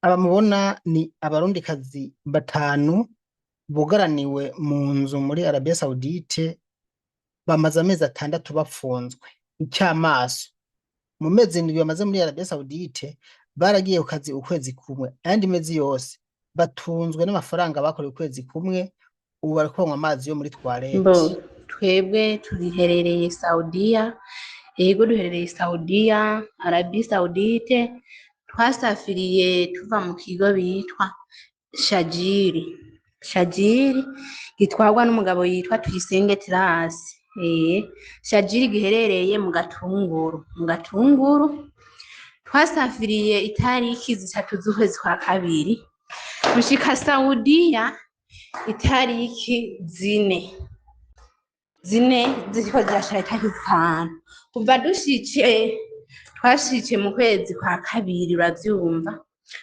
Aba mubona ni Abarundikazi batanu bugaraniwe mu nzu muri Arabie Saoudite, bamaze amezi 6 bapfunzwe icamaso. Mu mezi 7 bamaze muri Arabie Saoudite, baragiye ku kazi ukwezi kumwe, ayandi mezi yose batunzwe n'amafaranga bakoreye ukwezi kumwe. Ubu bariko banywa amazi yo muri toilette. Bo twebwe turiherereye Saudiya, yego, duherereye Saudiya, Arabie Saoudite. Twasafiriye tuva mu kigo bitwa Shajiri, Shajiri gitwarwa n'umugabo yitwa Tuyisenge Tirasi. Shajiri giherereye mu Gatunguru, mu Gatunguru. Twasafiriye itariki 3 z'ukwezi kwa kabiri, gushika Saudiya itariki 4, 4 ziriko zirashika itariki 5. Kuva dushitse, twashitse mu kwezi kwa kabiri, uravyumva,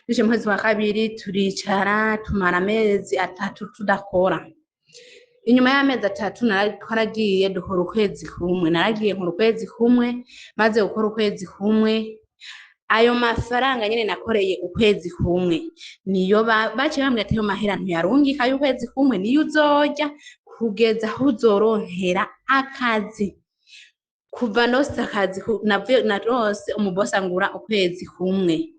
dushitse mu kwezi kwa kabiri turicara, tumara amezi 3 tudakora. Inyuma y'amezi 3 twaragiye dukora ukwezi kumwe. Naragiye nkora ukwezi kumwe. Maze gukora ukwezi kumwe, ayo mafaranga nyene nakoreye ukwezi kumwe niyo baciye bambwira ati: "Ayo mahera ntuyarungika y'ukwezi kumwe, niyo uzorya kugeza aho uzoronkera akazi." Kuva ndose akazi, navuye narose umubosi angura ukwezi kumwe,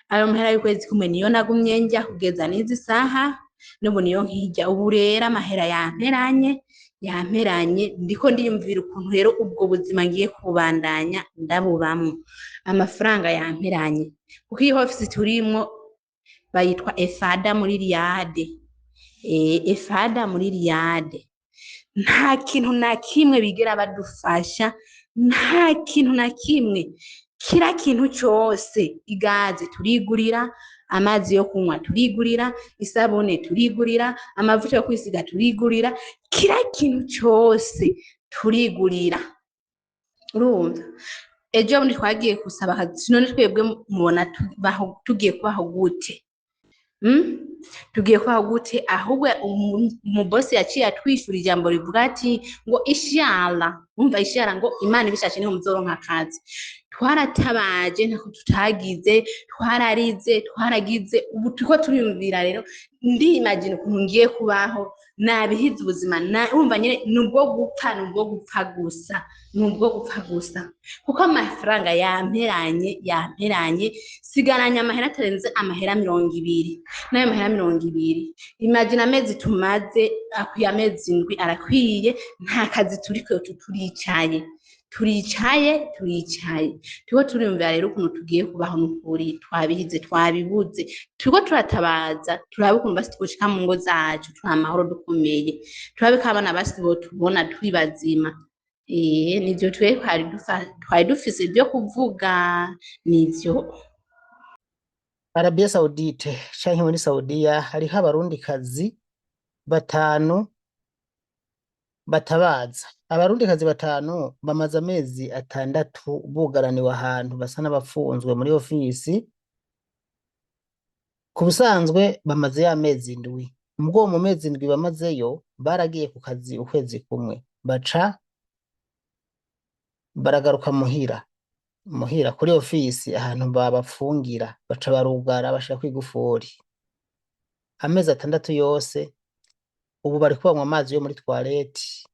ayo mahera y'ukwezi kumwe niyo nagumye ndya kugeza n'izi saha, n'ubu niyo nkirya. Ubu rero amahera yamperanye, yamperanye. Ndiko ndiyumvira ukuntu rero ubwo buzima ngiye kubandanya ndabubamwo, amafaranga yamperanye, kuko iyi ofisi turimwo bayitwa Efada muri Riyade. Efada muri Riyade nta kintu na kimwe bigera badufasha, nta kintu na kimwe. Kira kintu cose, igaze turigurira, amazi yo kunywa turigurira, isabune turigurira, amavuta yo kwisiga turigurira, kira kintu cose turigurira. Urumva, ejo bundi twagiye gusaba akazi. None twebwe mubona tugiye kubaho gute? Tugiye kubaho gute? Ahubwo umubosi yaciye atwishura ijambo rivuga ati ngo inshallah, umva, inshallah, ngo Imana ibishatse niho muzoronka akazi. Twaratabaje, ntako tutagize, twararize, twaragize. Ubu turiko turiyumvira rero, ndimagine ukuntu ngiye kubaho nabihize ubuzima. Urumva nyene nubwo gupfa, nubwo gupfa gusa, nubwo gupfa gusa, kuko amafaranga yamperanye, yamperanye. Sigaranye amahera atarenze amahera 20, n'ayo mahera 20, imagine amezi tumaze akwiye amezi 7 arakwiye, nta kazi turiko, turicaye, turicaye, turicaye. Turiko turiyumvira rero ukuntu tugiye kubaho. N'ukuri twabihize, twabibuze. Turiko turatabaza, turabe ukuntu basi twoshika mu ngo zacu turi amahoro, dukomeye, turabe ko abana basi botubona turi bazima. Nivyo twe twari dufise ivyo kuvuga, nivyo. Arabie Saoudite canke muri Saudiya hariho Abarundikazi batanu batabaza. Abarundikazi batanu bamaze amezi 6 bugaraniwe ahantu basa n'abapfunzwe muri ofisi. Ku busanzwe bamazeyo amezi 7. Mugabo mu mezi 7 bamazeyo, baragiye ku kazi ukwezi kumwe, baca baragaruka muhira, muhira kuri ofisi ahantu babapfungira baca barugara, bashirako igufuri. Amezi 6 yose, ubu bariko banywa amazi yo muri toilette.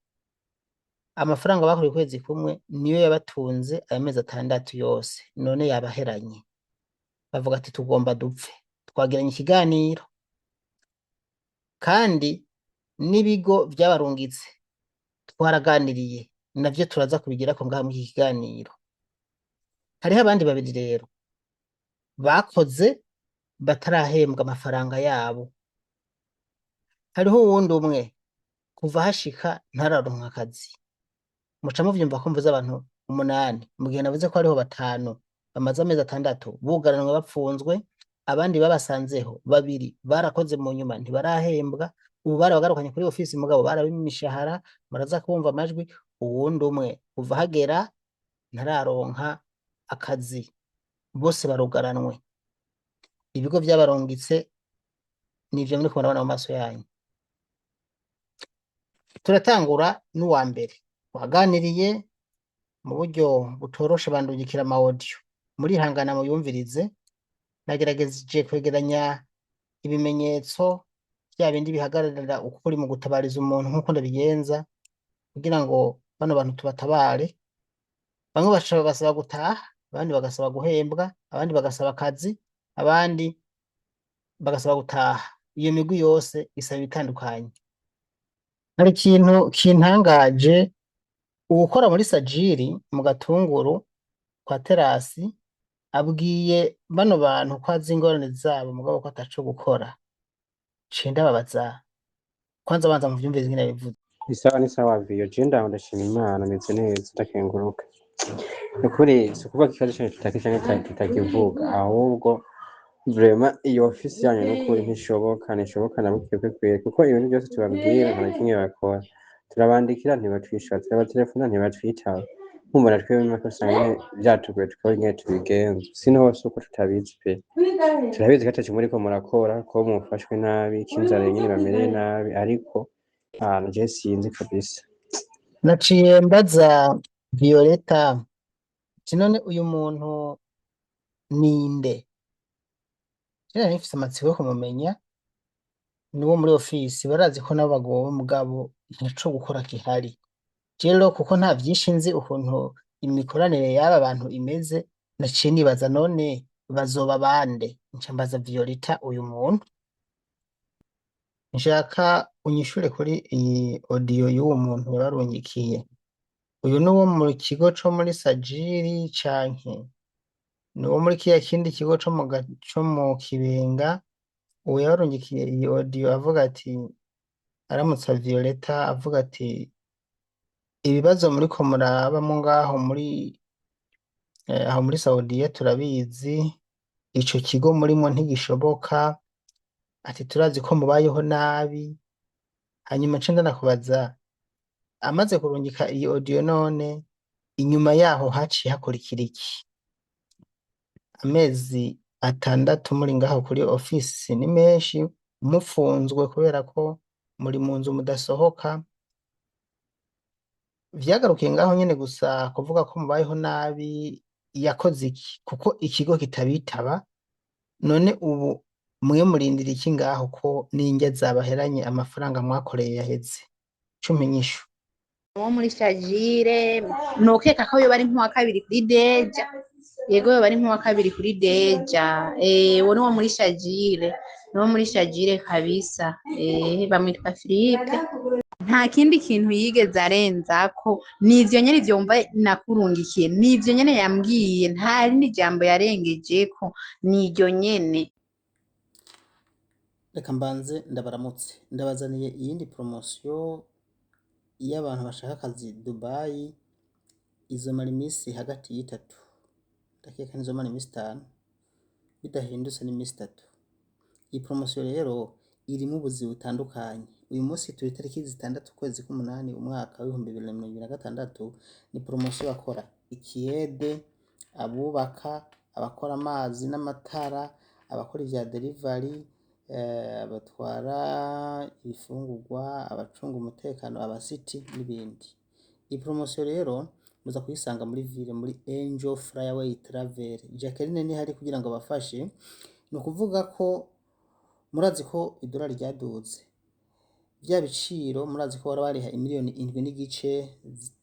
Amafaranga bakoreye ukwezi kumwe niyo yabatunze ayo mezi 6 yose, none yabaheranye. Bavuga ati: "Tugomba dupfe." Twagiranye ikiganiro kandi n'ibigo vyabarungitse twaraganiriye navyo, turaza kubigirako ngaha muri iki kiganiro. Hariho abandi babiri rero bakoze batarahembwa amafaranga yabo. Hariho uwundi umwe kuva hashika ntararonka akazi. Muca muvyumva ko mvuze abantu umunani, mu gihe navuze ko hariho batanu bamaze amezi 6 bugaranwe bapfunzwe, abandi babasanzeho babiri barakoze mu nyuma ntibarahembwa, ubu barabagarukanye kuri ofisi mugabo barabimye imishahara, muraza kumva amajwi. Uwundi umwe kuva hagera ntararonka akazi. Bose barugaranwe. Ibigo vyabarungitse nivyo muriko murabona mu maso yanyu. Turatangura n'uwa mbere waganiriye mu buryo butoroshe, bandungikira ama audio, murihangana muyumvirize. Nagerageje kwegeranya ibimenyetso vya bindi bihagararira ukuri mu gutabariza umuntu nk'uko ndabigenza kugira ngo bano bantu tubatabare. Bamwe basaba gutaha, abandi bagasaba guhembwa, abandi bagasaba akazi, abandi bagasaba gutaha. Iyo migwi yose isaba ibitandukanye. Hari ikintu kintangaje: uwukora muri Sajiri mu Gatunguru kwa Terasi abwiye bano bantu ko azi ingorane zabo, mugabo ko ataco gukora. Ciye ndababaza, kwanza banza muvyumvirize ingene yabivuze. Ni sawa, ni sawa viyo. Je ndaho, ndashima Imana, meze neza, ndakenguruka. Nukuri si ukuvuga ko ikibazo canyu tutaki canke tutakivuga, ahubwo vraiment iyo ofisi yanyu nukuri ntishoboka, ntishoboka na buke kweri, kuko ibintu byose tubabwira nta na kimwe bakora. Turabandikira ntibatwishura, turabatelefona ntibatwitaba. Nkumva na twebwe make usanga nyene vyatugoye, tukabura ingene tubigenza. Sino hose uko tutabizi pe, turabizi ko ataco muriko murakora, ko mufashwe nabi, ko inzara nyene bamereye nabi, ariko ahantu je sinzi kabisa. Naciye mbaza Violeta ati: "None uyu muntu ninde?" Je nari mfise amatsiko yo kumumenya. Niwo muri ofisi, barazi ko nabo bagowe, mugabo ntaco gukora gihari. Je rero, kuko nta vyinshi nzi ukuntu imikoranire y'aba bantu imeze, naciye nibaza: none bazoba bande? Nca mbaza Violeta uyu muntu. Nshaka unyishure kuri iyi audio y'uwo muntu yabarungikiye. Uyu ni uwo mu kigo co muri Sajiri canke ni uwo muri kiriya kindi kigo co mu Kibenga? Uwo yabarungikiye iyi audio avuga ati, aramutsa Violeta, avuga ati: "Ibibazo muriko murabamwo ngaho muri aho muri Saudiya turabizi, ico kigo murimwo ntigishoboka", ati: "Turazi ko mubayeho nabi." Hanyuma nce ndanakubaza, amaze kurungika iyi audio, none inyuma yaho haciye hakurikira iki? Amezi 6 muri ngaho kuri ofisi ni menshi, mufunzwe kubera ko muri mu nzu mudasohoka. Vyagarukiye ngaho nyene gusa kuvuga ko mubayeho nabi? Yakoze iki, kuko ikigo kitabitaba? None ubu mwe murindira iki ngaho, ko n'indya zabaheranye, amafaranga mwakoreye yaheze? Cumi inyishu. Uwo muri Shajire nokeka ko yoba ari nk'uwa kabiri kuri Deja. Yego, yoba ari nk'uwa kabiri kuri Deja. Uwo ni uwo muri Shajire, ni uwo muri Shajire kabisa. Bamwitwa Philippe. Nta kindi kintu yigeze arenzako, nivyo nyene ivyo wumva nakurungikiye, nivyo nyene yambwiye, nta rindi jambo yarengejeko, niryo nyene. Reka mbanze ndabaramutse. Ndabazaniye iyindi promotion y'abantu bashaka akazi Dubai. Izomara iminsi hagati y'itatu, ndakeka ntizomara iminsi 5, bidahindutse n'iminsi 3. Iyi promotion rero irimwo ubuzi butandukanye. Uyu munsi turi tariki 6 ukwezi k'umunani umwaka w'2026. Ni promotion bakora ikiyede, abubaka, abakora amazi n'amatara, abakora ivya delivery, abatwara ibifungurwa, abacunga umutekano, abasiti n'ibindi. Iyi promotion rero muza kuyisanga muri ville, muri Angel Flyaway Travel. Jacqueline nihari kugira ngo abafashe. Ni ukuvuga ko murazi ko idolari ryaduze, vya biciro murazi ko bahora bariha imiliyoni 7.5,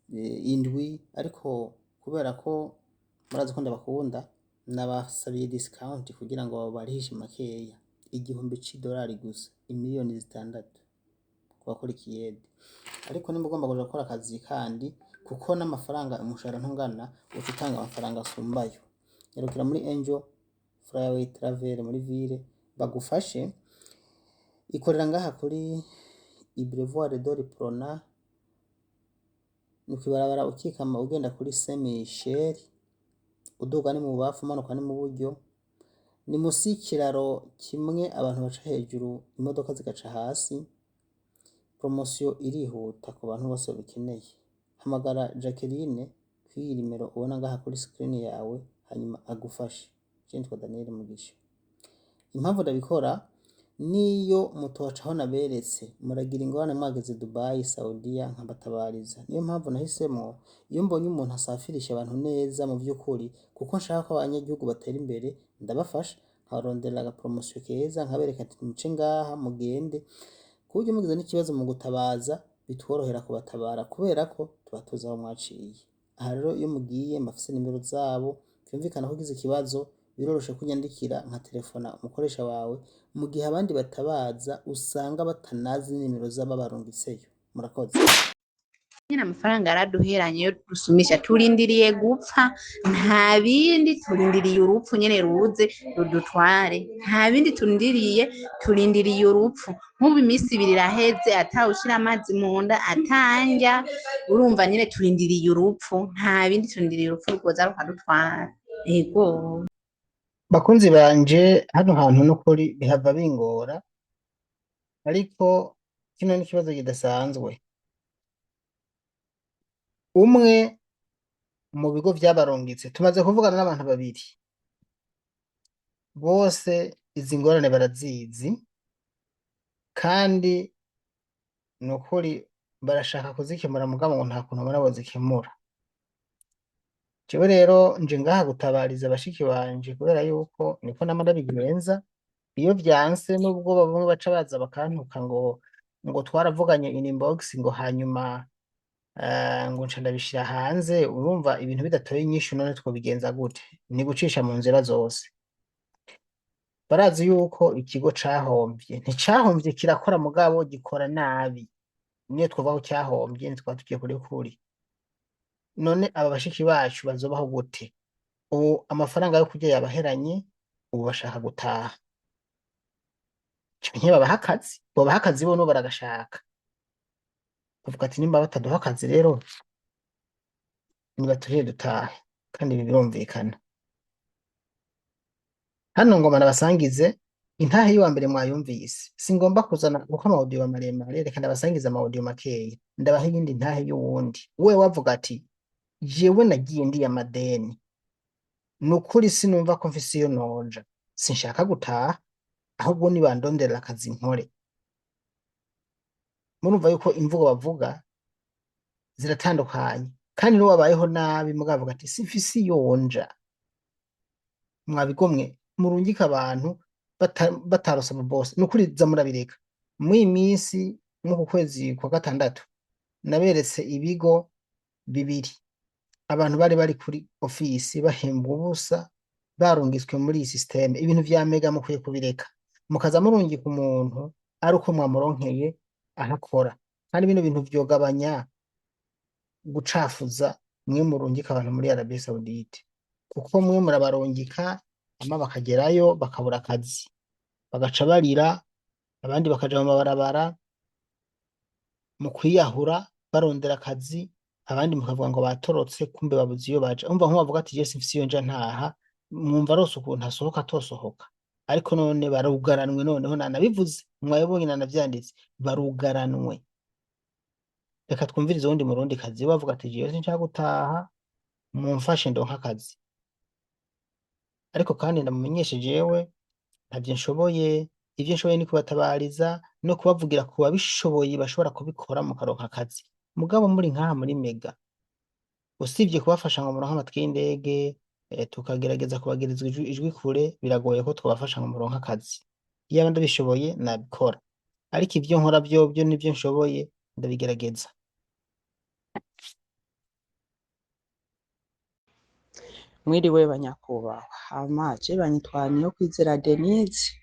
7, ariko kubera ko murazi ko ndabakunda, nabasabiye discount kugira ngo barihishe makeya, 1000 c'idolari gusa, imiliyoni 6 ku bakora ikiyede. Ariko nimba ugomba kuja gukora akazi kandi, kuko n'amafaranga umushahara ntungana, uca utanga amafaranga asumbayo. Nyarukira muri Angel Flyaway Travel muri ville bagufashe. Ikorera ngaha kuri Boulevard de l'Uprona, ni kw'ibarabara ukikama ugenda kuri Saint Michel, uduga ni mu bubafu, umanuka ni mu buryo. Ni musi y'ikiraro kimwe abantu baca hejuru, imodoka zigaca hasi. Promotion irihuta ku bantu bose babikeneye. Hamagara Jacqueline kw'iyi nimero ubona ngaha kuri screen yawe, hanyuma agufashe. Je nitwa Daniel Mugisha. Impamvu ndabikora, niyo mutoca aho naberetse, muragira ingorane mwageze Dubai, Saudiya, nkabatabariza. Niyo mpamvu nahisemwo, iyo mbonye umuntu asafirisha abantu neza mu vy'ukuri, kuko nshaka ko abanyagihugu batera imbere, ndabafasha. nkabarondera agapromosiyo keza, nkabereka ati muce ngaha mugende, ku buryo mugize n'ikibazo mu gutabaza bitworohera kubatabara kubera ko tuba tuzi aho mwaciye. Aha rero iyo mugiye mbafise nimero zabo, vyumvikana ko ugize ikibazo biroroshe kunyandikira nka telefona umukoresha wawe, mu gihe abandi batabaza usanga batanazi nimero z'ababarungitseyo. Murakoze. Nyene amafaranga yaraduheranye yo dusumisha, turindiriye gupfa, nta bindi, turindiriye urupfu nyene ruze rudutware, nta bindi turindiriye, turindiriye urupfu. Nk'ubu iminsi 2 iraheze atawushira amazi mu nda, atandya, urumva nyene turindiriye urupfu, nta bindi, turindiriye urupfu rwoza rukadutwara. Ego. Bakunzi banje, hano hantu n'ukuri bihava bingora, ariko kino ni ikibazo kidasanzwe. Umwe mu bigo vyabarungitse, tumaze kuvugana n'abantu babiri, bose izi ngorane barazizi, kandi nukuri barashaka kuzikemura, mugabo ngo nta kuntu babona bozikemura. Jewe rero nje ngaha gutabariza bashiki banje, kubera yuko niko nama ndabigenza iyo vyanse, nubwo bamwe baca baza bakantuka ngo twaravuganye inbox, ngo hanyuma ngo nca ndabishira hanze. Urumva ibintu bidatoye inyishu, none twobigenza gute? Ni gucisha mu nzira zose. Barazi yuko ikigo cahomvye, nticahomvye, kirakora mugabo gikora nabi. Niyo twovuga ko cahomvye, ntitwaba tugiye kure kuri. None aba bashiki bacu bazobaho gute? Ubu amafaranga yo kurya yabaheranye, ubu bashaka gutaha. Canke babaha akazi, bobaha akazi bo baragashaka. Bavuga ati nimba bataduha akazi rero nibaturire dutahe, kandi ibi birumvikana. Hano ngoma nabasangize intahe y'uwa mbere mwayumvise. Singomba kuzana kuko ama audio maremare, reka ndabasangize ama audio makeya, ndabaha iyindi ntahe y'uwundi. We wavuga ati jewe nagiye ndiye amadeni, nukuri sinumva ko mfise iyo noja, sinshaka gutaha, ahubwo nibandonderera akazi nkore. Murumva yuko imvugo bavuga ziratandukanye, kandi n'uwabayeho nabi mugabo avuga ati simfise iyo nja. Mwabigomwe murungike abantu batarose aba boss, nukuri za murabireka. Mw'iyi minsi, mw'uku kwezi kwa gatandatu, naberetse ibigo bibiri abantu bari kuri ofisi bahembwa ubusa, barungitswe muri iyi système. Ibintu vya mega mukwiye kubireka, mukaza murungika umuntu ari uko mwamuronkeye ahakora. Kandi bino bintu vyogabanya gucafuza mwe murungika abantu muri Arabie Saoudite, kuko mwe murabarungika hama bakagerayo bakabura akazi, bagaca barira, abandi bakaja mu mabarabara mu kwiyahura barondera akazi, abandi mukavuga ngo batorotse, kumbe babuze iyo baja. Umva nk'uwavuga ati je simfise iyo nja ntaha, mwumva arose ukuntu asohoka atosohoka. Ariko none barugaranwe, noneho nanabivuze mwabibonye, nanavyanditse, barugaranwe. Reka twumvirize uwundi murundi kazi bavuga ati jewe sinshaka gutaha, mumfashe ndonke akazi. Ariko kandi ndamumenyeshe, jewe ntavyo nshoboye, ivyo nshoboye ni kubatabariza no kubavugira ku babishoboye bashobora kubikora mukaronka akazi. Mugabo muri nkaha muri mega, usibye kubafasha ngo muronke amatike y'indege, tukagerageza kubagereza ijwi kure, biragoye ko twobafasha ngo muronke akazi. Iyaba ndabishoboye nabikora, ariko ivyo nkora vyovyo nivyo nshoboye ndabigerageza. Mwiriwe banyakubahwa, hama je banyitwa Niyokwizera Denise,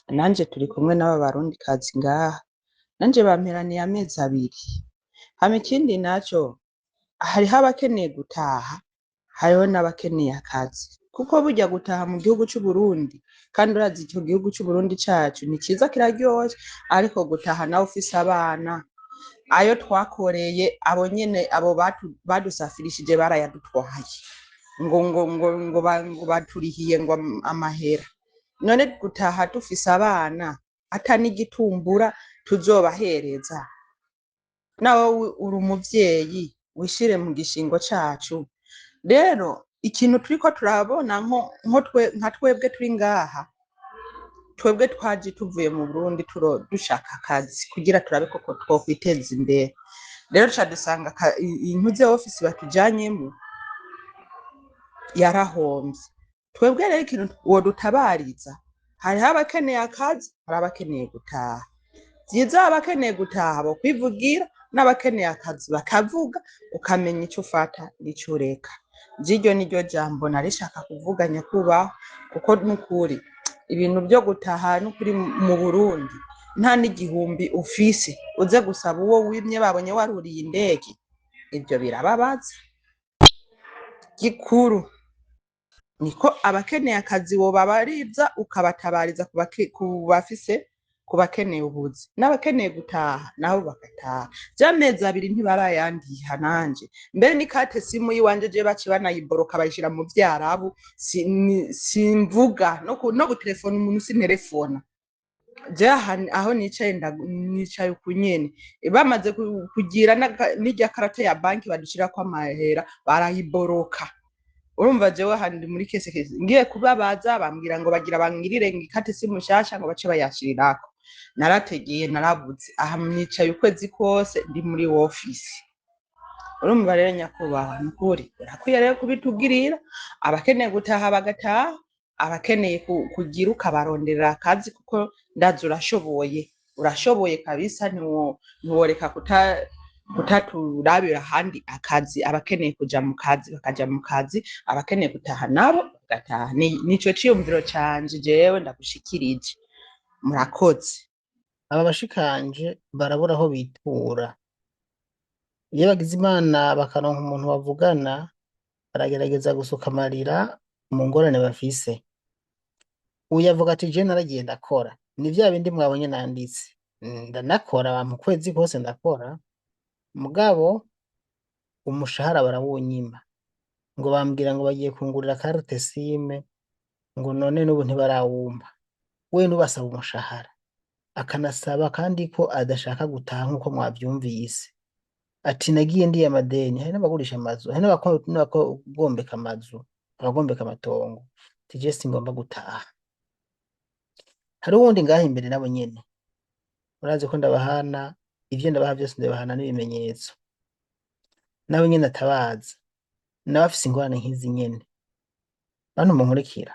nanje turi kumwe n'aba barundikazi ngaha, nanje bamperaniye amezi 2. Hama ikindi naco, hariho abakeneye gutaha, hariho n'abakeneye akazi, kuko burya gutaha mu gihugu c'Uburundi, kandi urazi ico gihugu c'Uburundi cacu ni ciza kiraryoshe, ariko gutaha nawe ufise abana, ayo twakoreye abo nyene, abo badusafirishije barayadutwaye, ngo ngo ngo ngo ngo baturihiye ngo amahera. None gutaha dufise abana ata n'igitumbura tuzobahereza, nawe uri umuvyeyi wishire mu gishingo cacu. Rero ikintu turiko turabona nka twebwe turi ngaha, twebwe twaje tuvuye mu Burundi dushaka akazi kugira turabe koko twokwiteza imbere. Rero duca dusanga intuze ofisi batujanyemo yarahomvye. Twebwe rero ikintu wodutabariza, hariho abakeneye akazi, hari abakeneye gutaha. Vyiza abakeneye gutaha bokwivugira, n'abakeneye akazi bakavuga, ukamenya ico ufata n'ico ureka. Vy'iryo niryo jambo narishaka kuvuga nyakubahwa, kuko nukuri ibintu vyo gutaha nukuri mu Burundi nta n'igihumbi ufise, uze gusaba uwo wimye babonye waruriye indege, ivyo birababaza. Gikuru niko abakeneye akazi wobabariza, ukabatabariza ku bafise, ku bakeneye ubuzi, n'abakeneye gutaha nabo bagataha. Vy'amezi 2 ntibarayandiha nanje, mbere ni carte SIM yiwanje je baciye banayiboroka bayishira mu vyarabu, simvuga no gutelefona umuntu sintelefona. Je aho nicaye nicaye uku nyene, bamaze kugira n'irya karata ya banki badushirako amahera barayiboroka. Urumva jewe aha ndi muri kese kese, ngiye kubabaza bambwira ngo bagira bangirire ngo ikate SIM nshasha ngo bace bayashirirako. Narategeye narabuze, aha nicaye ukwezi kose ndi muri office. Urumva rero nyakubahwa, nukuri urakwiye rero kubitugirira, abakeneye gutaha bagataha, abakeneye kugira ukabaronderera akazi, kuko ndazi urashoboye, urashoboye kabisa, ntiworeka kutaturabira ahandi akazi. Abakeneye kuja mu kazi bakaja mu kazi, abakeneye gutaha nabo bagataha. Nico ciyumviro canje jewe ndagushikirije, murakoze. Aba bashikanje barabura aho bitura. Iyo bagize Imana bakaronka umuntu bavugana, baragerageza gusuka amarira mu ngorane bafise. Uyu avuga ati je naragiye ndakora, ni vya bindi mwabonye nanditse, ndanakora bampa ukwezi kose ndakora, mugabo umushahara barawunyima, ngo bambwira ngo bagiye kungurira carte SIM, ngo none n'ubu ntibarawumpa. We n'ubasaba umushahara, akanasaba kandi ko adashaka gutaha nk'uko mwavyumvise. Ati nagiye ndiye amadeni, hari n'abagurisha amazu, hari n'abagombeka amazu, abagombeka amatongo. Ati je singomba gutaha. Hari uwundi ngaha imbere nabo nyene, murazi ko ndabahana, ivyo ndabaha vyose ndabahana n'ibimenyetso. Nawe nyene atabaza, nawe afise ingorane nk'izi nyene. Bantu munkurikira,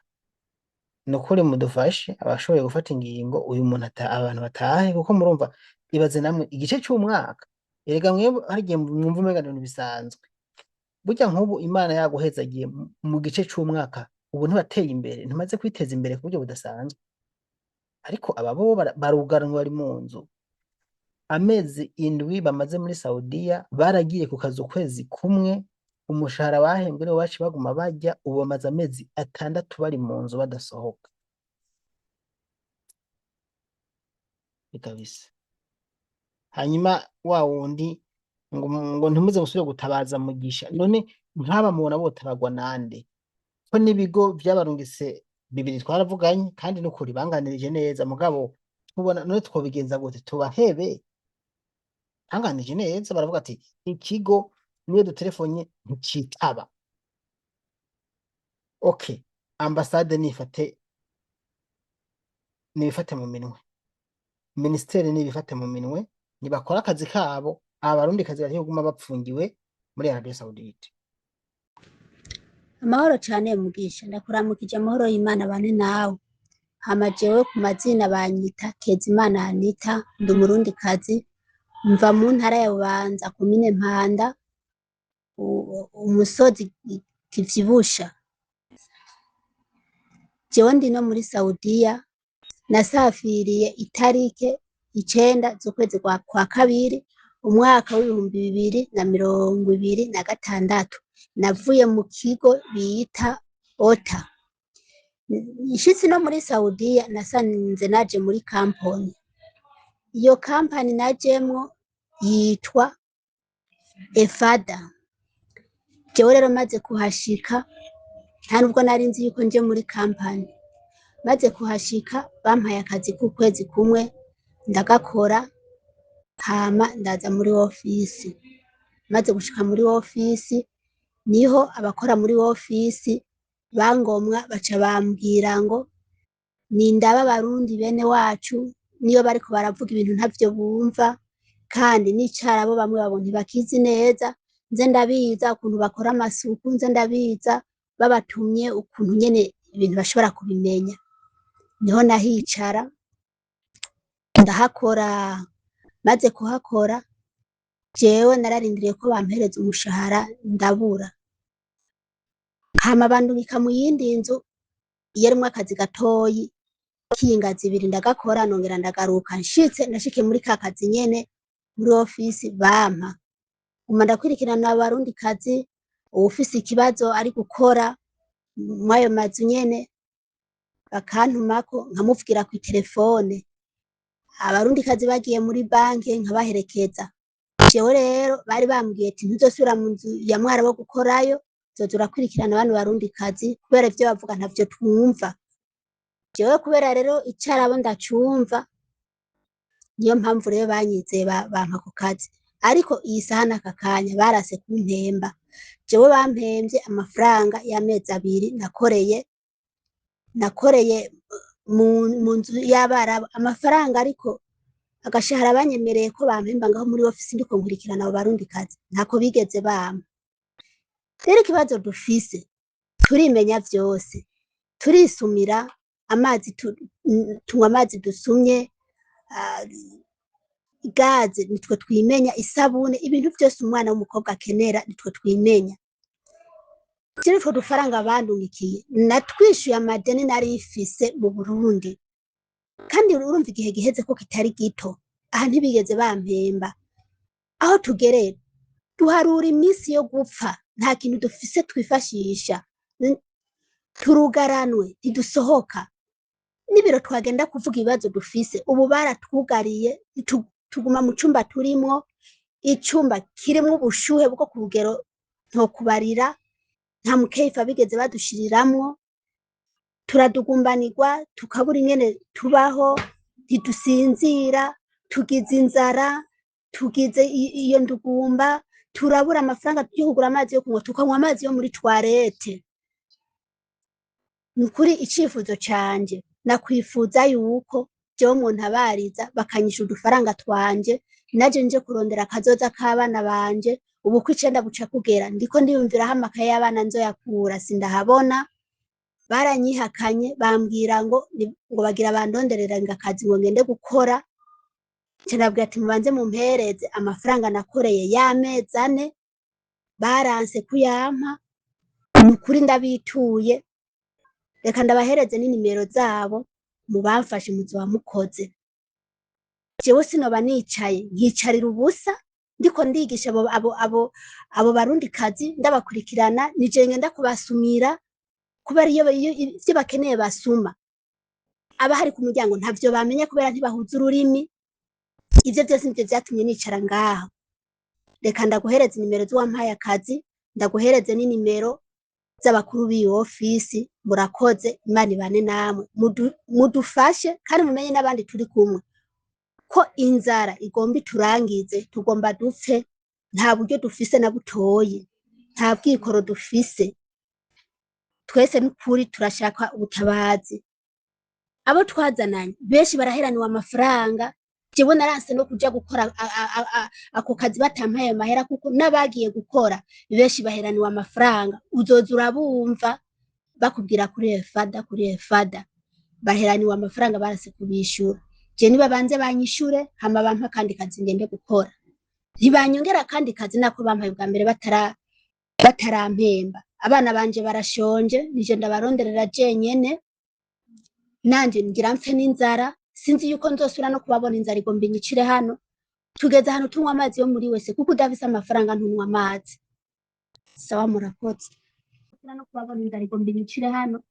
nukuri mudufashe abashoboye gufata ingingo uyu muntu abantu batahe, kuko murumva ibaze namwe igice c'umwaka. Erega mwebwe hari igihe mwumva umenga n'ibintu bisanzwe. Burya nk'ubu Imana yaguhezagiye mu gice c'umwaka, ubu ntibateye imbere, ntimaze kwiteza imbere ku buryo budasanzwe. Ariko aba bo barugaranwe bari mu nzu. Amezi 7 bamaze muri Saudiya, baragiye ku kazi ukwezi kumwe, umushahara bahembwe niwo baciye baguma barya, ubu bamaze amezi 6 bari mu nzu badasohoka. Kabisa. Hanyuma wa wundi ngo ntimuze musubire gutabaza Mugisha. None nk'aba mubona botabagwa nande? Ko n'ibigo vyabarungitse bibiri twaravuganye, kandi n'ukuri banganirije neza, mugabo tubona none twobigenza gute? Tubahebe? Banganirije neza, baravuga ati ikigo niyo dutelefone nticitaba. Okay, ambasade nifate mu minwe, ministeri nibifate mu minwe, nibakora akazi kabo, abarundi kazi bari kuguma bapfungiwe muri Arabia Saudite. Amahoro cane Mugisha, ndakuramukije, amahoro y'Imana bane nawe. Hama jewe ku mazina banyita Kezimana Anita, ndi umurundikazi, mva mu ntara ya Bubanza, komine Mpanda, umusozi Kivyibusha. Jewe ndi no muri Saudiya, nasafiriye itarike 9 z'ukwezi kwa kabiri, umwaka w'2026. Navuye mu kigo bita Ota. Nshitse no muri Saudiya nasanze naje muri kampani. Iyo kampani najemwo yitwa Efada. Jewe rero maze kuhashika, nta nubwo nari nzi yuko nje muri kampani. Maze kuhashika bampaye akazi k'ukwezi kumwe ndagakora, hama ndaza muri ofisi. Maze gushika muri ofisi niho abakora muri ofisi bangomwa baca bambwira ngo nindaba abarundi bene wacu niyo bariko baravuga ibintu ntavyo bumva, kandi n'icarabo bamwe babona ntibakizi neza, nze ndabiza ukuntu bakora amasuku, nze ndabiza babatumye ukuntu nyene Ibintu bashobora kubimenya. Niho nahicara ndahakora. Maze kuhakora, jewe nararindiriye ko bampereza umushahara, ndabura. Hama bandungika mu yindi nzu yarimwo akazi gatoyi k'ingazi ibiri, ndagakora, nongera ndagaruka. Nshitse, nashikiye muri ka kazi nyene muri ofisi bampa guma ndakwirikirana abarundi kazi, uwufise ikibazo ari gukora mw'ayo mazu nyene bakantumako, nkamuvugira kw'iterefone. Abarundi kazi bagiye muri banke nkabaherekeza. Jewe rero bari bambwiye ati: "Ntuzosubira mu nzu ya mwarabu gukorayo, uzoza urakwirikirana bano barundi kazi kubera ivyo bavuga ntavyo twumva." Jewe kubera rero icarabo ndacumva, niyo mpamvu rero banyizeye bampa ako kazi. Ariko iyi saha n'aka kanya barase kumpemba. Jewe bampemvye amafaranga y'amezi 2 nakoreye mu nzu y'abarabu, amafaranga ariko agashahara banyemereye ko bampemba ngaho muri ofisi ndiko nkurikirana abo barundi kazi ntako bigeze bampa. Rero ikibazo dufise, turimenya vyose, turisumira amazi, tunywa amazi dusumye, gaze nitwe twimenya, isabune, ibintu vyose umwana w'umukobwa akenera nitwe twimenya. Jewe utwo dufaranga bandungikiye natwishuye amadeni nari mfise mu Burundi, kandi urumva igihe giheze ko kitari gito. Aha ntibigeze bampemba. Aho tugereye duharura iminsi yo gupfa, nta kintu dufise twifashisha. Turugaranwe, ntidusohoka n'ibiro. Twagenda kuvuga ibibazo dufise, ubu baratwugariye, tuguma mu cumba turimwo, icumba kirimwo ubushuhe bwo ku rugero ntokubarira. Nta mukeyifa bigeze badushiriramwo. Turadugumbanirwa, tukabura ingene tubaho, ntidusinzira, tugize inzara, tugize iyo ndugumba, turabura amafaranga yo kugura amazi yo kunywa, tukanywa amazi yo muri toilette. Ni ukuri icifuzo canje, nakwifuza yuko jewe mwontabariza bakanyishura udufaranga twanje, naje nje kurondera akazoza k'abana banje. Ubu ko icenda buca kugera, ndiko ndiyumvira aho amakaye y'abana nzoyakura, sindahabona. Baranyihakanye, bambwira ngo bagira bandonderera ngo akazi ngo ngende gukora. Nca ndababwira ati: "Mubanze mumpereze amafaranga nakoreye y'amezi 4." Baranse kuyampa. Ni ukuri ndabituye, reka ndabahereze n'inimero zabo, mubamfashe, muzoba mukoze. Jewe sinoba nicaye nkicarira ubusa ndiko ndigisha abo barundi kazi, ndabakurikirana, nije ngenda kubasumira kubera iyo ivyo bakeneye basuma. Abahari ku muryango ntavyo bamenya kubera ntibahuza ururimi. Ivyo vyose nivyo vyatumye nicara ngaho. Reka ndaguhereze inimero z'uwampaye akazi, ndaguhereze n'inimero z'abakuru b'iyo ofisi. Murakoze, Imana ibane namwe. Mudufashe kandi mumenye n'abandi turi kumwe ko inzara igomba iturangize, tugomba dupfe. Nta buryo dufise na butoyi, nta bwikoro dufise. Twese n'ukuri turashaka ubutabazi. Abo twazananye benshi baraheraniwe amafaranga. Jewe naranse no kuja gukora ako kazi batampaye ayo mahera, kuko n'abagiye gukora benshi baheraniwe amafaranga. Uzoza urabumva bakubwira kuri efada, kuri efada baheraniwe amafaranga, barase kubishura. Je nibabanze banyishure, hama bampe akandi kazi ngende gukora. Ntibanyongera akandi kazi nako bampaye bwa mbere batarampemba. Abana banje barashonje, nije ndabaronderera jenyene, nanje ngira mpfe n'inzara. Sinzi yuko nzosubira no kubabona, inzara igomba inyicire hano. Tugeze ahantu tunywa amazi yo muri wese, kuko udafise amafaranga ntunywa amazi. Sawa, murakoze. No kubabona, inzara igomba inyicire hano.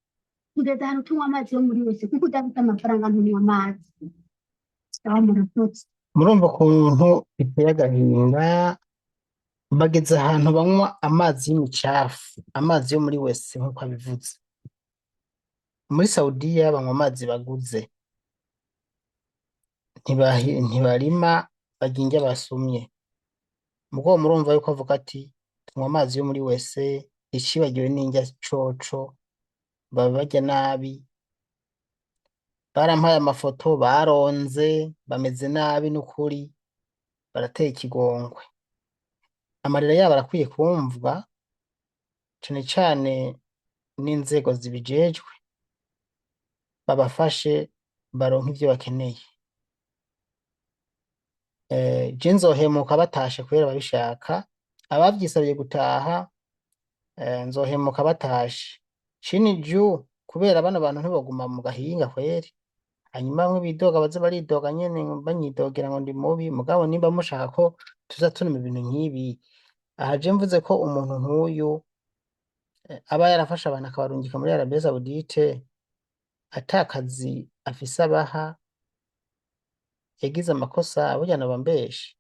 Tugeze ahantu tunywa amazi yo muri wese, kuko udafise amafaranga ntunywa amazi. Sawa, murakoze. Murumva ukuntu biteye agahinda, bageze ahantu banywa amazi y'imicafu, amazi yo muri wese nk'uko abivuze. Muri Saudiya banywa amazi baguze, ntibarima, barya indya basumye. Mugabo murumva yuko avuga ati: "Tunywa amazi yo muri wese, icibagiwe n'indya coco baba barya nabi." Barampaye amafoto, baronze, bameze nabi, n'ukuri barateye ikigongwe. Amarira yabo arakwiye kumvwa cane cane n'inzego zibijejwe. Babafashe baronke ivyo bakeneye. Je nzohemuka batashe kubera babishaka, abavyisabiye gutaha, nzohemuka batashe. Chini juu kubera bano bantu ntiboguma mu gahinga kweri. Hanyuma bamwe bidoga baze baridoga nyene banyidogera ngo ndi mubi, mugabo nimba mushaka ko tuza tunuma ibintu nk'ibi, aha je mvuze ko umuntu nk'uyu aba yarafashe abantu akabarungika muri Arabie Saoudite ata kazi afise abaha, yagize amakosa, burya noba mbeshe.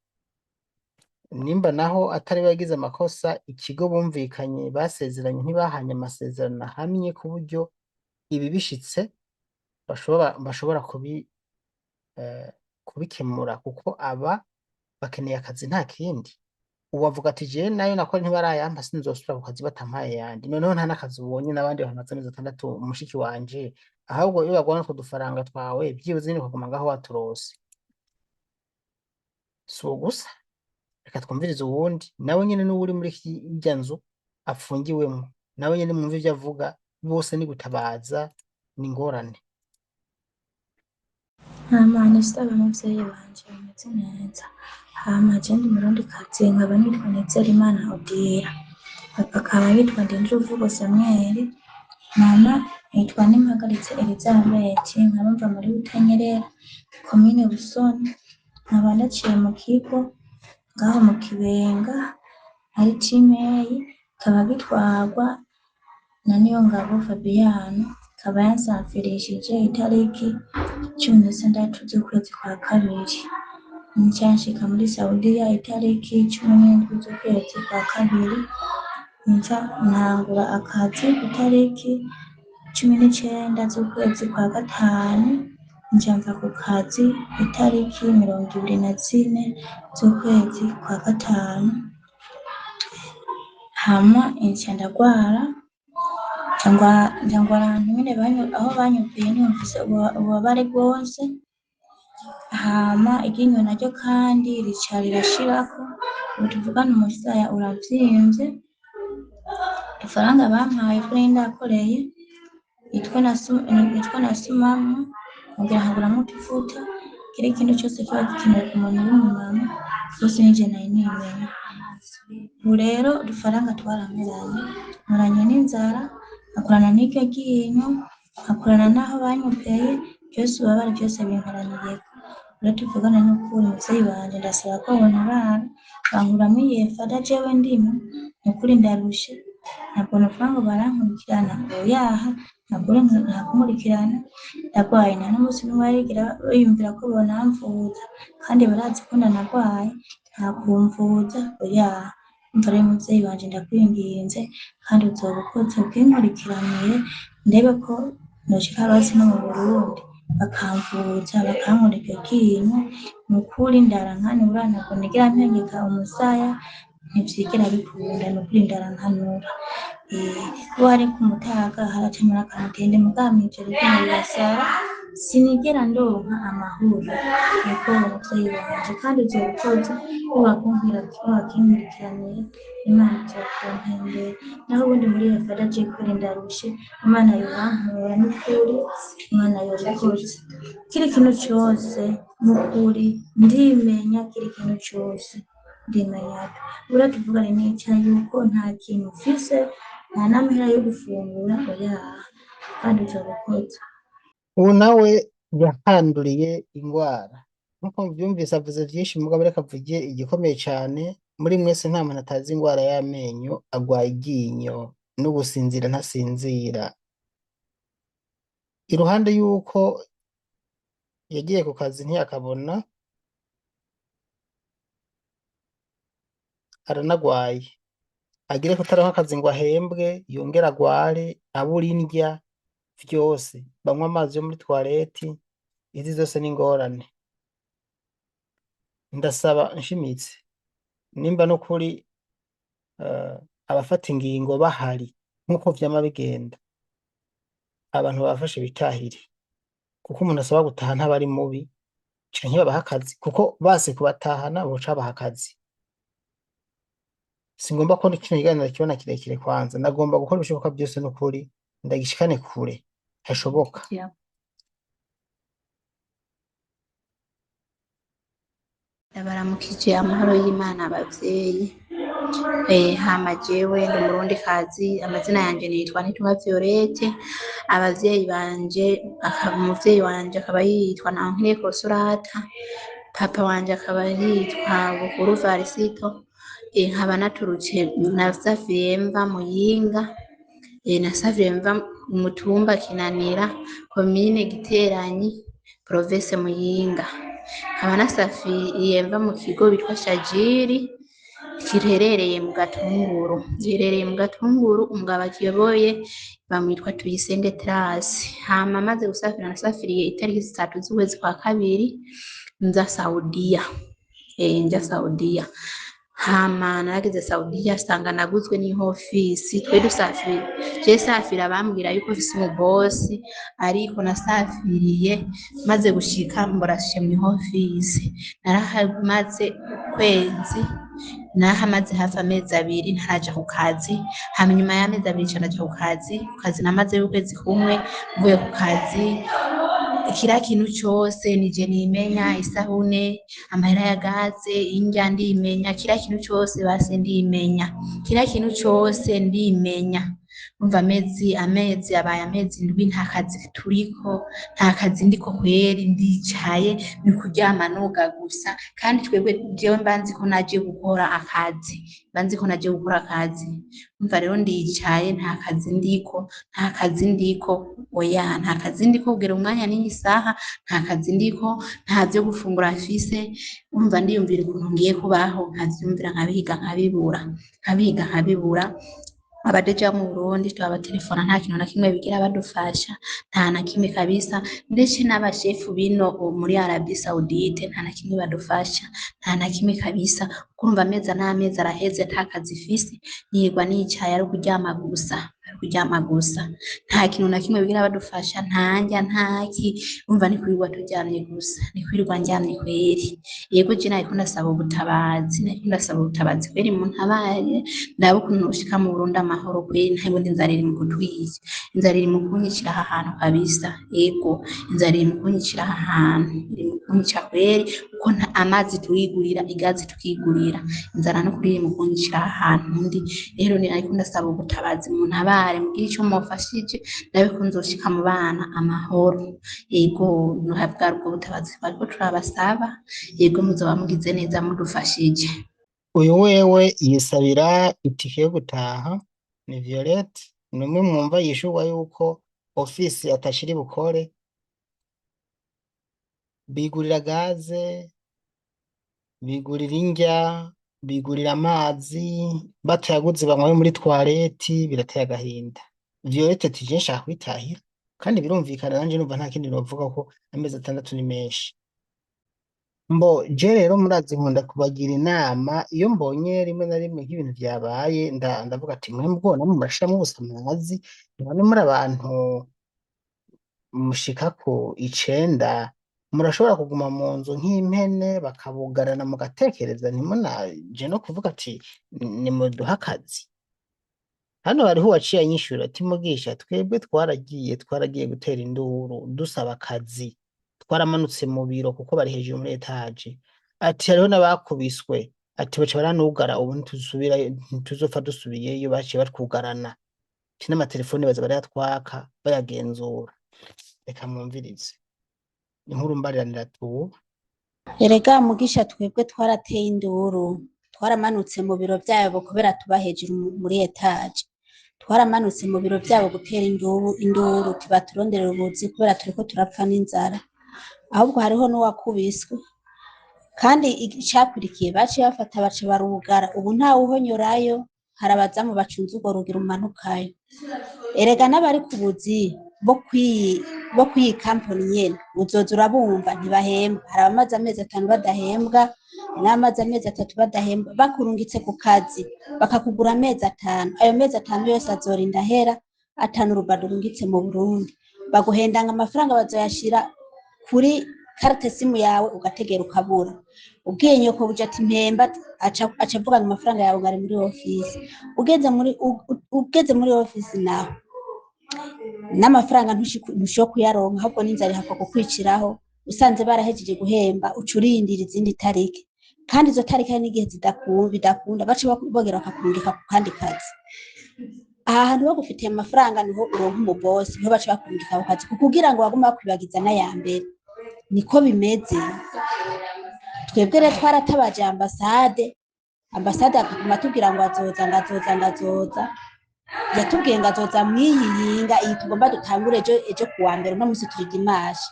Nimba naho atari we yagize amakosa, ikigo bumvikanye basezeranye ntibahanye amasezerano ahamye ku buryo ibi bishitse bashobora kubikemura, kuko aba bakeneye akazi nta kindi. Ubu avuga ati jewe nayo nakora ntibarayampa, sinzosubira ku kazi batampaye ayandi. Noneho nta n'akazi ubonye n'abandi bamaze amezi 6 mushiki wanje, ahubwo iyo baguha n'utwo dufaranga twawe vyibuze nyene ukaguma ngaho waturose. Si uwo gusa, reka twumvirize uwundi nawe nyene n'uwuri muri irya nzu apfungiwemwo, nawe nyene mwumve ivyo avuga. Bose ni gutabaza, ni ingorane. Hama nisaba muvyeyi wanje ameze neza. Hama je ndi Umurundikazi, nkaba nitwa Nizerimana Odila, papa akaba yitwa Ndindiruvugo Samuel, mama yitwa Nimpagaritse Elizabeth, nkaba mva muri Butanyerera, komine Busoni, nkaba naciye mu kigo ngaho mu Kibenga ari Cimeyi, kikaba gitwarwa na Niyongabo Fabiano, akaba yansafirishije itariki 16 z'ukwezi kwa kabiri. Nca nshika muri Saudiya itariki 17 z'ukwezi kwa kabiri, nca ntangura akazi itariki 19 z'ukwezi kwa gatanu, nca mva ku kazi itariki 24 z'ukwezi kwa gatanu, hama nca ndagwara, nca ngwara ahantu nyene aho banyuviye numvise ububabare bwose, hama iryinyo naryo kandi rica rirashirako, ubu tuvugana umusaya uravyimbye, ifaranga bampaye utwo nari ndakoreye nitwo nasumamwo, nkongera nkaguramwo utuvuta, kiri kintu cose kiba gikenewe ku muntu w'umumama, vyose nije nari nimenya. Ubu rero udufaranga twarameranye, nkoranye n'inzara, nkakorana n'iryo ryinyo, nkakorana n'aho banyupeye, vyose ububabare vyose binkoraniyeko. Rero tuvugana n'ukuri muvyeyi wanje ndasaba ko bontabara, bankuramwo iyi efada jewe ndimwo, nukuri ndarushe, ntabwo novuga ngo barankurikirana, oyaha, ntabwo ntakunkurikirana, ndagwaye nta n'umunsi n'umwe barigera biyumvira ko bonamvuza, kandi barazi ko ndanagwaye, nta kumvuza, oyaha. Umva rero muvyeyi wanje ndakwinginze, kandi uzoba ukoze ubwinkurikiranire, ndebe ko noshika hasi no mu Burundi bakamvuza, bakankura iryo ryinyo, nukuri ndarankanura, ntabwo nigera mpengeka umusaya, ntivyigera bikunda, nukuri ndarankanura. Kuba hari ku mutaga haracamwo n'akamutende, mugabo mw'ijoro iryinyo rirasara, sinigera ndonka amahoro. Niko muvyeyi wanje, kandi uzoba ukoze wakinkurikiranira, Imana izokumpembera. Naho ubundi muri iyo fada je kweri ndarushe, Imana yobankura nukuri, Imana yobikoze. Kiri kintu cose nukuri ndimenya, kiri kintu cose ndimenya. Buriya tuvugane nica yuko nta kintu mfise, nta n'amahera yo gufungura, oyaha, kandi uzoba ukoze. Ubu nawe yahanduriye ingwara nkuko muvyumvise, avuze vyinshi, mugabo reka avuge igikomeye cane. Muri mwese nta muntu atazi ingwara y'amenyo. Agwaye iryinyo no gusinzira ntasinzira, iruhande y'uko yagiye ku kazi ntiyakabona, aranagwaye, agire kutaronka akazi ngo ahembwe, yongere agware, abura indya, vyose banywa amazi yo muri toilette. Izi zose ni ingorane. Ndasaba nshimitse, nimba n'ukuri abafata ingingo bahari nk'uko vyama bigenda, abantu babafashe bitahire, kuko umuntu asaba gutaha ntaba ari mubi, canke babahe akazi, kuko base kubatahana boca babaha akazi. Singomba ko kino kiganiro kibona kirekire, kwanza ndagomba gukora ibishoboka byose n'ukuri ndagishikane kure hashoboka. Ndabaramukije amahoro y'Imana abavyeyi. Hama jewe ndi Umurundikazi, amazina yanje nitwa Nitunga Violette, abavyeyi banje, umuvyeyi wanje akaba yitwa Nankere Consolata, papa wanje akaba yitwa Bukuru Varisito, nkaba naturutse nasafiriye mva Muyinga, nasafiriye mva mu mutumba Kinanira, komine Giteranyi, province Muyinga. Nkaba nasafiriye mva mu kigo bitwa Shajiri, giherereye mu Gatunguru, giherereye mu Gatunguru, umugabo akiyoboye bamwitwa Tuyisenge Terasi. Hama maze gusafira nasafiriye itariki 3 z'ukwezi kwa kabiri nza Saudiya, nja Saudiya. Hama narageze Saudiya sanga naguzwe n'ihofisi, twe dusafiri, je safira bambwira yuko mfise umubosi, ariko nasafiriye maze gushika mborashe mw'ihofisi, narahamaze ukwezi, narahamaze hafi amezi 2 ntaraja ku kazi. Hama inyuma y'amezi 2 nca ndaja ku kazi, ku kazi namazeyo ukwezi kumwe, mvuye ku kazi kira kintu cose nije nimenya, isabune, amahera ya gaze, indya ndimenya, kira kintu cose basi ndimenya, kira kintu cose ndimenya. Umva amezi abaye amezi 7 nta kazi turiko, nta kazi ndiko kweri, ndicaye ni kuryama noga gusa. Kandi twebwe jewe mba nzi ko naje gukora akazi, mba nzi ko naje gukora akazi. Umva rero ndicaye nta kazi ndiko, nta kazi ndiko, oya nta kazi ndiko kugera umwanya n'iyi saha, nta kazi ndiko, nta vyo gufungura mfise. Umva ndiyumvira ukuntu ngiye kubaho, nkavyiyumvira nkabiga nkabibura, nkabiga nkabibura. Abadeja mu Burundi turabatelefona nta kintu na kimwe bigira badufasha, nta na kimwe kabisa, ndetse n'abashefu bino muri Arabie Saoudite nta na kimwe badufasha, nta na kimwe kabisa. Kurumva amezi n'amezi araheze nta kazi mfise, nirirwa nicaye ari ukuryama gusa, ari kuryama gusa, nta kintu na kimwe bigira badufasha, nta ndya ntaki, urumva ni kwirirwa turyamye gusa, ni kwirirwa ndyamye kweri. Yego je nariko ndasaba ubutabazi, nariko ndasaba ubutabazi kweri, muntabare ndabe ukuntu noshika mu Burundi amahoro kweri, nta bundi inzara iri mu kutwica, inzara iri mu kunyicira aha hantu kabisa. Yego inzara iri mu kunyicira aha hantu, iri mu kunyica kweri, kuko amazi turigurira, igazi tukigurira, inzara no kuri iri mu kunyicira aha hantu ndi. Rero nariko ndasaba ubutabazi, muntabare mugire ico mumfashije ndabe ko nzoshika mu bana amahoro. Yego bwari ubwo butabazi twariko turabasaba, yego muzoba mugize neza mudufashije. Uyu wewe yisabira itike yo gutaha ni Violette, ni umwe mwumva yishurwa yuko ofisi atashira bukore, bigurira gaze, bigurira indya, bigurira amazi, batayaguze banywa muri toilette, birateye agahinda. Violette ati je nshaka kwitahira, kandi birumvikana nanje numva nta kindi novuga ko amezi 6 ni menshi. Mbo je rero murazi nkunda kubagira inama, iyo mbonye rimwe na rimwe nk'ibintu vyabaye ndavuga ati mwe mbona murashiramwo ubusamazi, none muri abantu mushika ku 9 murashobora kuguma mu nzu nk'impene bakabugarana mugatekereza, ntimunaje no kuvuga ati nimuduhe akazi. Hano hariho uwaciye anyishura ati Mugisha, twebwe twaragiye gutera induru dusaba akazi, twaramanutse mu biro kuko bari hejuru muri etaje, ati hariho n'abakubiswe, ati baca baranugara, ubu ntituzopfa dusubiyeyo, baciye batwugarana, ati n'amatelefoni baza barayatwaka bayagenzura. Reka mwumvirize inkuru mbariranira tuba. Erega Mugisha, twebwe twarateye induru, twaramanutse mu biro vyabo kubera tuba hejuru muri etaje, twaramanutse mu biro vyabo gutera induru tibaturonderera ubuzi kubera turiko turapfa n'inzara. Ahubwo hariho n'uwakubiswe, kandi icakurikiye baciye bafata baca barugara, ubu ntawuhonyorayo, hari abazamu bacunze urwo rugi rumanukayo. Erega n'abari ku buzi bo kwiyi kampani nyene uzoza urabumva ntibahembwa, hari abamaze amezi 5 badahembwa, n'abamaze amezi 3 badahembwa, bakurungitse ku kazi bakakugura amezi 5, ayo mezi 5 yose azorinda ahera 5 urubado urungitse mu Burundi, baguhendanga amafaranga bazoyashira kuri carte simu yawe ugategera ukabura. Ubwiye nyoko buja ati mpemba, aca avuga ngo amafaranga yawe ngari muri office. Ugeze muri office naho n'amafaranga ntushobora kuyaronka, ahubwo n'inzara ihakwa kukwiciraho. Usanze barahejeje guhemba uca urindira izindi tariki. Kandi izo tariki hari n'igihe bidakunda, baca bongera bakakurungika ku kandi kazi. Aha hantu bagufitiye amafaranga niho uronka umubosi, niho baca bakurungika ku kazi kugira ngo bagume bakwibagiza n'aya mbere. Niko bimeze. Twebwe rero twaratabaje ambasade, ambasade akaguma atubwira ngo azoza, ngo azoza, ngo azoza. Yatubwiye ngo azoza mw'iyi yinga iyi tugomba dutangure ejo, ejo kuwa mbere. Uno musi turi dimanche.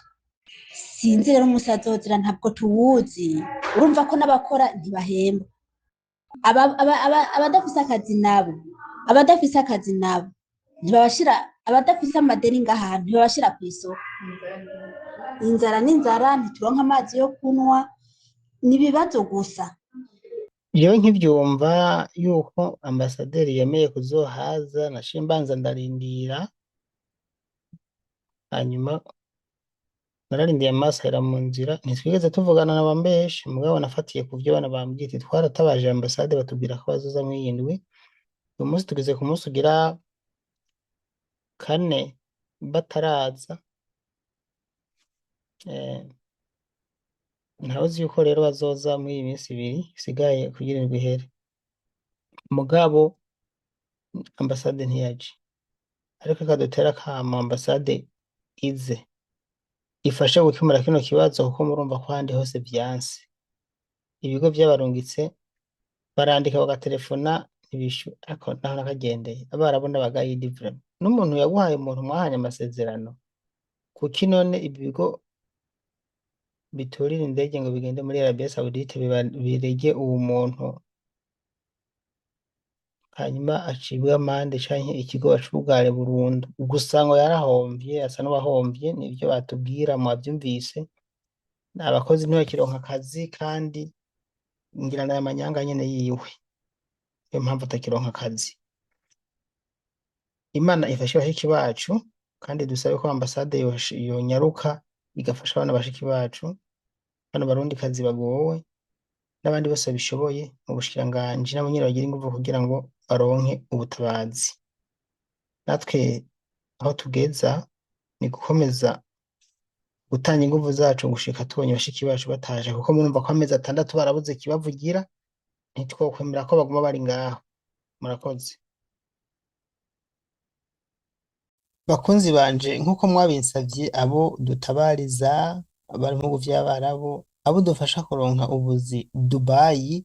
Sinzi rero umusi azozira, ntabwo tuwuzi. Urumva ko n'abakora ntibahembwa. Abadafise akazi nabo, abadafise akazi nabo ntibabashira, abadafise amadeni ngaha ntibabashira kw'isoko. Inzara n'inzara, ntituronka amazi yo kunywa, ni ibibazo gusa. Jewe nkivyumva yuko ambasaderi yemeye kuzohaza, naciye mbanza ndarindira, hanyuma nararindiye amaso ahera mu nzira, ntitwigeze tuvugana na bambeshi, mugabo nafatiye kuvyo bana bambwiye ati twaratabaje ambasade batubwira ko bazoza mw'iyi ndwi. Uyu munsi tugeze ku munsi ugira kane bataraza, ntawuzi yuko rero bazoza muri iyi minsi ibiri isigaye kugira indwi ihere. Mugabo ambasade ntiyaje, ariko reka dutere akamo ambasade ize ifashe gukemura kino kibazo, kuko murumva ko ahandi hose vyanse. Ibigo vyabarungitse barandika bagaterefona ntibishyura, ariko naho nakagendeye abarabu n'abagayidi vraiment. N'umuntu yaguhaye, umuntu mwahanye amasezerano, kuki none ibi bigo biturira indege ngo bigende muri Arabie Saoudite birege uwo muntu, hanyuma acibwe amande canke ikigo bacugare burundu? Gusa ngo yarahomvye, asa n'uwahomvye, nivyo batubwira, mwavyumvise. Abakozi ntibakironka akazi, kandi ngira n'aya manyanga nyene yiwe, niyo mpamvu atakironka akazi. Imana ifashe bashiki bacu, kandi dusabe ko ambasade yonyaruka igafasha abana bashiki bacu, bano barundikazi bagowe, n'abandi bose babishoboye mu bushikiranganji, nabo nyene bagira inguvu kugira ngo baronke ubutabazi. Natwe aho tugeza ni gukomeza gutanga inguvu zacu gushika tubonye bashiki bacu bataje, kuko murumva ko amezi 6 barabuze kibavugira, ntitwokwemera ko baguma bari ngaho. Murakoze. Bakunzi banje, nk'uko mwabinsavye, abo dutabariza bari mu bihugu vy'Abarabu, abo dufasha kuronka ubuzi Dubayi,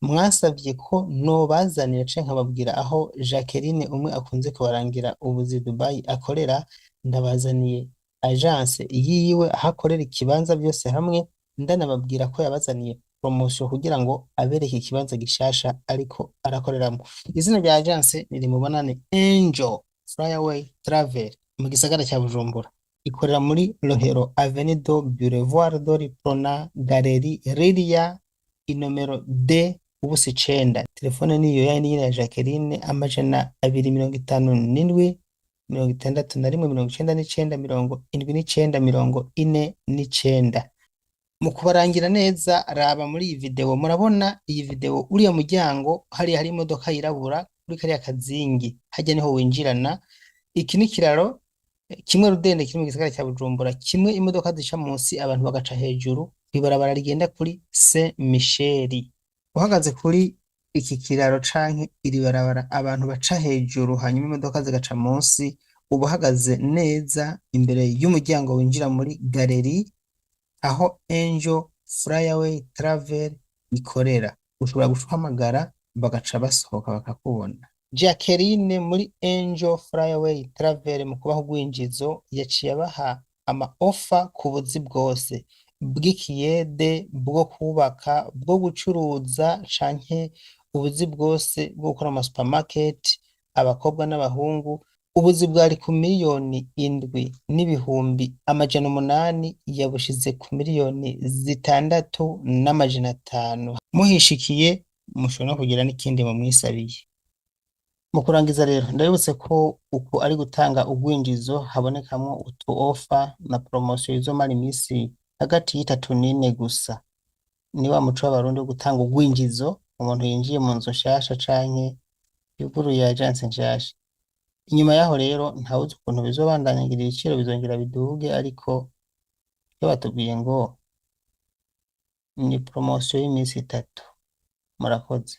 mwasavye ko nobazanira canke nkababwira aho Jacqueline umwe akunze kubarangira ubuzi Dubayi akorera. Ndabazaniye agence yiwe aho akorera, ikibanza byose hamwe, ndanababwira ko yabazaniye promotion kugira ngo abereke ikibanza gishasha ariko arakoreramo. Izina rya agence ni Mubonane Angel Flyaway Travel mu gisagara cya Bujumbura. Ikorera muri Rohero, Avenue do Boulevard de Prona, Galerie Lilia, inomero D ubusa 9. Telefone niyo yayindi nyene ya Jacqueline, 257 61 99 79 49. Mu kubarangira neza, raba muri iyi video, murabona iyi video, uriya muryango hariya hari imodoka yirabura kuri kariya kazingi, hajya niho winjirana. Iki ni ikiraro kimwe rudende kiri mu gisagara cya Bujumbura, kimwe imodoka zica munsi abantu bagaca hejuru, kw'ibarabara rigenda kuri Saint Michel. Uhagaze kuri iki kiraro canke iri barabara abantu baca hejuru hanyuma imodoka zigaca munsi, uba uhagaze neza imbere y'umuryango winjira muri galerie aho Angel Flyaway Travel ikorera. Ushobora guhamagara bagaca basohoka bakakubona. Jacqueline muri Angel Flyaway Travel mu kubaha urwinjizo yaciye abaha ama offer ku buzi bwose bw'ikiyede, bwo kubaka, bwo gucuruza, canke ubuzi bwose bwo gukora mu supermarket, abakobwa n'abahungu. Ubuzi bwari ku 7,800,000 yabushize ku 6,500,000. Muhishikiye mushobora no kugira n'ikindi mumwisabiye. Mu kurangiza rero, ndabibutse ko uku ari gutanga urwinjizo habonekamwo utu offer na promotion izomara imisi hagati y'itatu n'ine gusa. Ni wa muco w'Abarundi wo gutanga urwinjizo umuntu yinjiye mu nzu nshasha canke yuguruye agence nshasha. Inyuma yaho rero ntawuzi ukuntu bizobandanya, ngira ibiciro bizongera biduge, ariko iyo batubwiye ngo Ni promotion y'iminsi 3. Murakoze.